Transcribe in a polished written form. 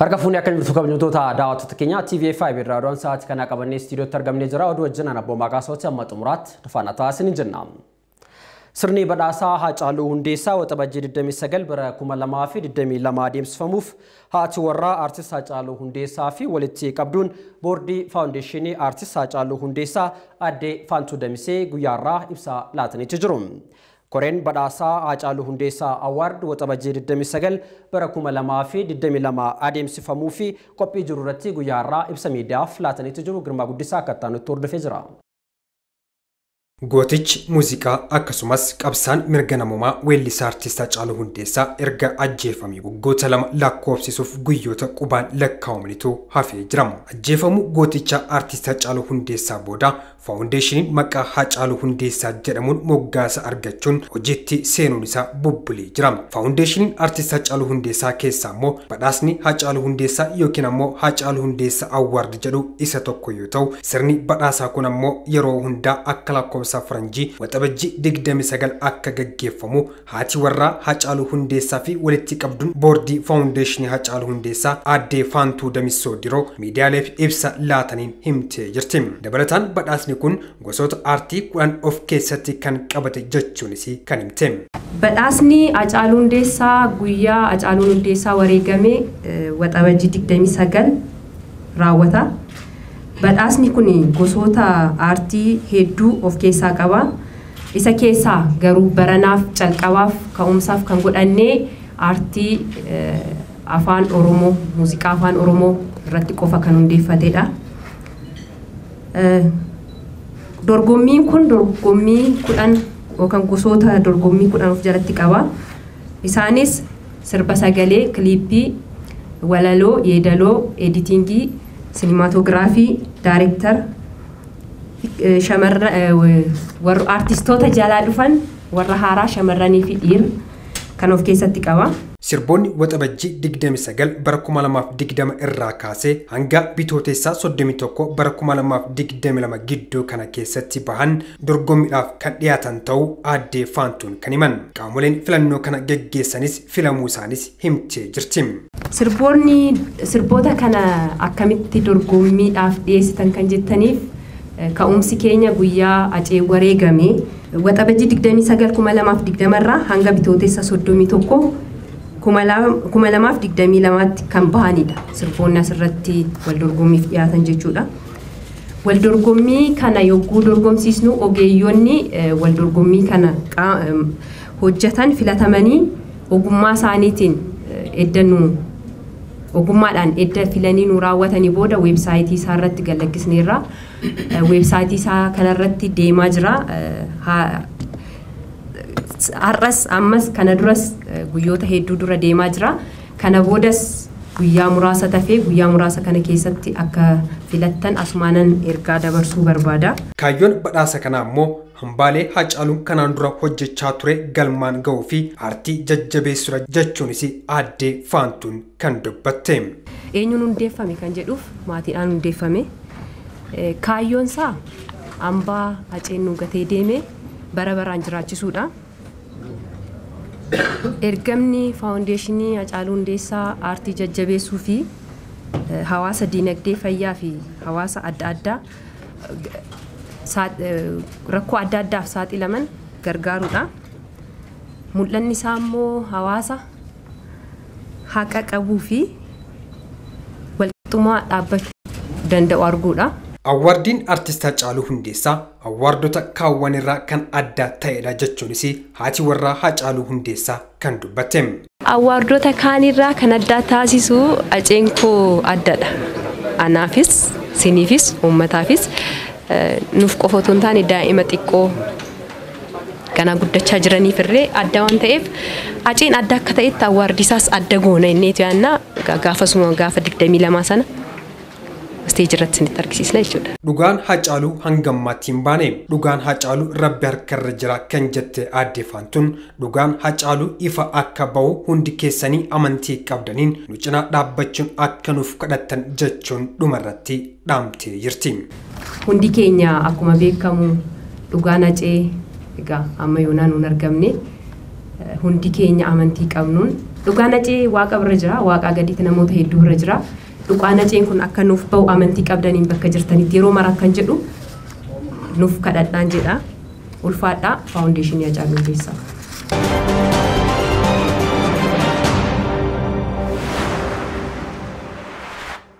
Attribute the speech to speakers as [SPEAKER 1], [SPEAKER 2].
[SPEAKER 1] Harka fuunee akka jirtu kabajamtoota daawwattoota keenya TV5 irraa oduun sa'aatii kana qabannee istiidiyootti argamnee jira. Oduu wajjin ana Abboomaa Kaasooti amma xumuraatti faana taasisan jenna. Sirni badhaasaa Haacaaluu Hundeessaa Waxabajjii 29 bara 2022 adeemsifamuuf haati warraa Aartist Haacaaluu Hundeessaa fi walitti qabduun boordii faawundeeshinii Aartist Haacaaluu Hundeessaa aadde Faantuu Damisee guyyaarraa ibsa laataniitu jiru. Koreen badhaasaa Haacaaluu Hundeessaa Award Waxabajjii 29 bara 2022 adeemsifamuu fi qophii jiru irratti guyyaarraa ibsa miidiyaaf laataniitu jiru. Girmaa Guddisaa akka nutti hordofee jira.
[SPEAKER 2] Gootichi muuziqaa akkasumas qabsaan mirga namoomaa weellisaa Aartist Haacaaluu Hundeessaa erga ajjeefamee waggoota 2 lakkoofsisuuf guyyoota qubaan lakkaa'amanitu hafee jira. Ajjeefamuu gooticha Aartist Haacaaluu Hundeessaa booda faawundeeshiniin maqaa Haacaaluu Hundeessaa jedhamuun moggaasa argachuun hojiitti seenuun isaa bubbulee jira. Faawundeeshiniin Aartist Haacaaluu Hundeessaa keessaa immoo badhaasni Haacaaluu Hundeessaa yookiin ammoo Haacaaluu Hundeessaa Award jedhu isa tokko yoo ta'u, sirni badhaasaa kun ammoo yeroo hundaa akka lakkoofsa faranjii Waxabajjii 29 akka gaggeeffamu haati warraa Haacaaluu Hundeessaa fi walitti qabduun boordii faawundeeshinii Haacaaluu Hundeessaa aadde Faantuu Damissoo Diroo miidiyaaleef ibsa laataniin himtee jirti. Dabalataan badhaasni kun gosoota aartii 10 of keessatti kan qabate jechuunis kan himte.
[SPEAKER 3] Badhaasni Haacaaluu Hundeessaa guyyaa Haacaaluun Hundeessaa wareegame Waxabajjii 29 raawwata. Badhaasni kun gosoota aartii hedduu of keessaa qaba. Isa keessaa garuu baranaaf calqabaaf ka'umsaaf kan godhannee aartii afaan Oromoo, muuziqaa afaan Oromoo irratti qofa kan hundeeffatedha. Dorgommiin kun dorgommii 10 yookaan gosoota dorgommii 10 of jalatti qaba. Isaanis sirba sagalee, kiliippii, walaloo, yeedaloo, editingii, sinimaatoogiraafii, daayireektar, shamarran warra aartistoota jalaa dhufan warra haaraa shamarranii fi dhiira kan of keessatti qaba.
[SPEAKER 2] Sirboonni Waxabajjii 29 bara 2020 irraa kaasee hanga bitootessaa 31 bara 2022 gidduu kana keessatti bahan dorgommiidhaaf kan dhiyaatan ta'uu aadde Faantuun kan himan. Qaamoleen filannoo kana geggeessanis filamuu isaanis himtee jirti.
[SPEAKER 3] Sirboonni sirboota kana akkamitti dorgommiidhaaf dhiyeessitan kan jettaniif ka'umsi keenya guyyaa Hacee wareegame Waxabajjii 29 2020 irraa hanga bitootessa 31 2022tti kan bahanidha. Sirboonni asirratti wal dorgommiif dhiyaatan jechuudha. Wal dorgommii kana yogguu dorgomsiisnu ogeeyyonni wal dorgommii kana hojjetan filatamanii ogummaa isaaniitiin edda nu ogummaadhaan edda filanii nu raawwatanii booda weebsaayitii isaa irratti gallakkisneerra. Weebsaayitii isaa kanarratti deemaa jira. Har'as ammas kana duras guyyoota hedduu dura deemaa jira. Kana boodas guyyaa muraasa tafee guyyaa muraasa kana keessatti akka filattan asumaanan ergaa dabarsuu barbaada.
[SPEAKER 2] Kaayyoon badhaasa kanaa immoo hambaalee Haacaaluun kanaan dura hojjechaa ture galmaan ga'uu fi aartii jajjabeessuudha jechuunis aadde Faantuun kan dubbatte.
[SPEAKER 3] Eenyuun hundeeffame kan jedhuuf maatiidhaan hundeeffame. Kaayyoon isaa hambaa Haceen nu gatee deeme bara baraan jiraachisuudha. Ergamni faawundeeshinii Haacaaluu Hundeessaa aartii jajjabeessuu fi hawaasa diinagdee fayyaa fi hawaasa adda addaa rakkoo adda addaaf saaxilaman gargaaruudha. Mul'anni isaa immoo hawaasa haqa qabuu fi walqixxummaa dhaabbachuu danda'u arguudha.
[SPEAKER 2] Awwaardiin Aartist Haacaaluu Hundeessaa awwaardota kaawwan irraa kan adda ta'edha jechuunis haati warraa Haacaaluu Hundeessaa kan dubbatte.
[SPEAKER 3] Awwaardota kaanirraa kan adda taasisu Haceen koo addadha. Anaafis, siniifis, uummataafis nuuf qofa otoo hin taane daa'ima xiqqoo kana guddachaa jiraniif illee adda waan ta'eef Haceen adda akka ta'etti awwaardi isaas adda goona inneetu yaanna gaafasuma gaafa 22 sana isteejii irratti isinitti argisiisna jechuudha.
[SPEAKER 2] Dhugaan Haacaaluu hanga ammaatti hin baane. Dhugaan Haacaaluu rabbi harkarra jira kan jette aadde Faantuun dhugaan Haacaaluu ifa akka bahu hundi keessanii amantii qabdaniin nu cinaa dhaabbachuun akka nuuf kadhattan jechuun dhumarratti dhaamtee jirti.
[SPEAKER 3] Hundi keenya akkuma beekamu dhugaan Hacee egaa amma yoonaan hin argamne Hundi keenya amantii qabnuun dhugaan Hacee waaqa bira jira, waaqaa gadiitti namoota hedduu bira jira. Dhugaan Haceen kun akka nuuf ba'u amantii qabdaniin bakka jirtanitti yeroo mara akkan jedhu nuuf kadhadhaan jedha. Ulfaadhaa, Faawundeeshinii Hacaaluu Hundeessaa.